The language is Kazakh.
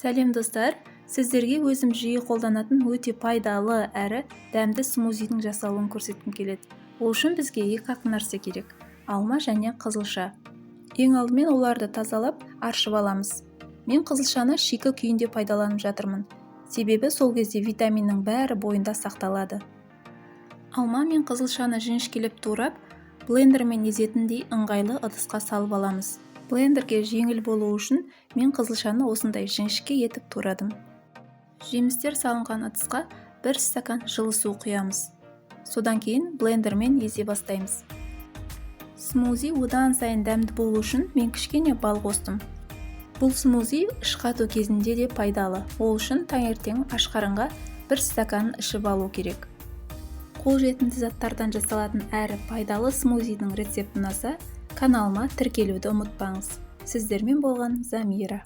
Сәлем, достар! Сіздерге өзім жиі қолданатын өте пайдалы әрі дәмді смузидің жасалуын көрсеткім келеді. Ол үшін бізге екі-ақ нәрсе керек: алма және қызылша. Ең алдымен оларды тазалап, аршып аламыз. Мен қызылшаны шикі күйінде пайдаланып жатырмын, себебі сол кезде витаминнің бәрі бойында сақталады. Алма мен қызылшаны жіңішкелеп турап, блендермен езетіндей ыңғайлы ыдысқа салып аламыз. Блендерге жеңіл болуы үшін мен қызылшаны осындай жіңішке етіп турадым. Жемістер салынған ыдысқа 1 стакан жылы су құямыз. Содан кейін блендермен езе бастаймыз. Смузи одан сайын дәмді болу үшін мен кішкене бал қостым. Бұл смузи іш қату кезінде де пайдалы. Ол үшін таңертең аш қарынға 1 стакан ішіп алу керек. Қолжетімді заттардан жасалатын әрі пайдалы смузидің рецепті ұнаса, каналыма тіркелуді ұмытпаңыз. Сіздермен болған Замира.